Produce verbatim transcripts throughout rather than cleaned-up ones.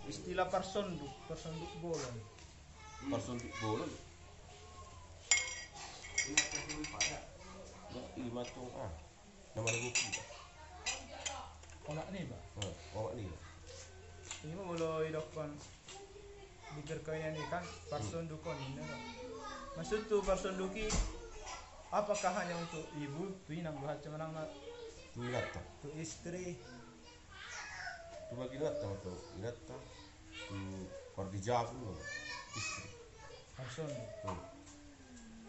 Istilah parsonduk, parsonduk bolon. Parsonduk bolon. Ima tong, ah. Nama lagu kita. Omak niba. Hmm, omak niba. Ima molo idokkon di perkawinan i kan parsonduk on, ninna do. Maksud tu parsonduk i, apakah hanya untuk ibu, tu inang do, haha manang na tu inanta, tu istri? Tu bagian inanta ma tu inanta, tu pardijabu ma istri. Parsonduk. Hmm.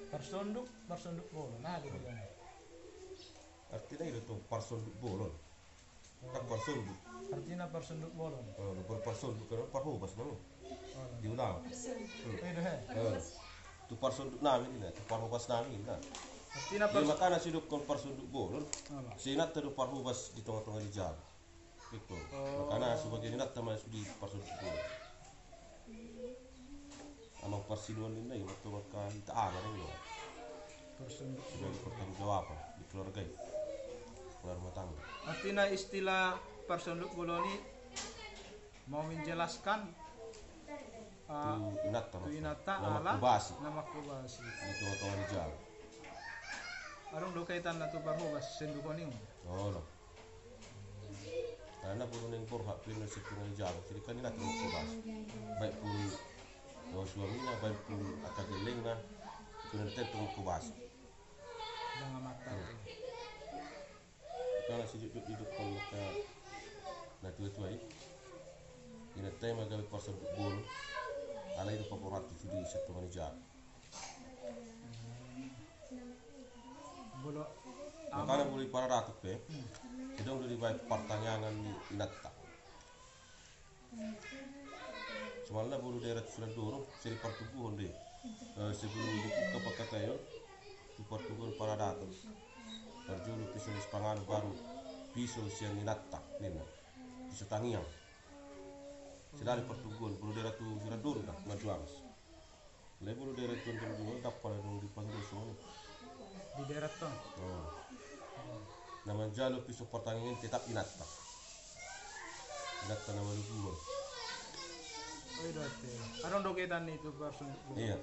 Parsonduk, parsonduk bolon. Nah, gitu kan. Artina i do tu parsonduk bolon. Kan parsonduk. Artina parsonduk bolon. Oh, baru parsonduk kan parhobas nama. Oh. Diulang. Hmm. Eh, dah. Eh. Tu parsonduk nami ninna, tu parhobas nami ninna. Artina. Jadi pars- makana sidokkon parsonduk bolon. Alah. Si inanta do parhobas di tonga-tonga di jabu. Itu. Oh. Makana sebagian inanta ma sude parsonduk bolon. Amang parsiduan ninna i, waktu maka hita ama ninna i. Parsonduk bolon. Sebagai pertanggungjawaban di keluarga i. Kepala rumah tangga. Artina istilah parsonduk bolon i mau menjelaskan, ah, tu inanta, tu inanta na ala manghobasi. Na manghobasi. Di tonga-tonga ni jabu. Adong do kaitanna tu parhobas, sondukhon i. Oh, no. Karena boru naeng borhat pe ninna sian tonga ni jabu, jadi kan inanta manghobasi. Baik pun, oh, suamina, baik pun angka gellengna, tu inanta i manghobasi. Dang amanta. Hmm. Karena sijujur hidup kalau ka na tua-tua i. Inanta i ma gabe parsonduk bolon. Alai do paborhat tu sude sian tonga ni jabu. Molo makana molo di paradaton pe, hmm, adong do dibaen partangiangan ni inanta. Somalna boru daerah tu Sunandorong, sai di partubuhon do i. Eh, sebelum dibuka pangkataion, tu partubuhon paradaton. Parjolo piso sipanganon baru piso sian inanta ninna. Piso tangiang. Sai di partubuhon, boru daerah tu Sunandorong da, Marjuangas. Alai boru daerah tu Andorang dapot adong di pasu-pasu on. Di daerah tong. Oh. Na manjalo piso partangiangan tetap inanta. Inanta na maluguhon. Oh, iya, oke. Adong do kaitanna tu parsonduk bolon. Iya.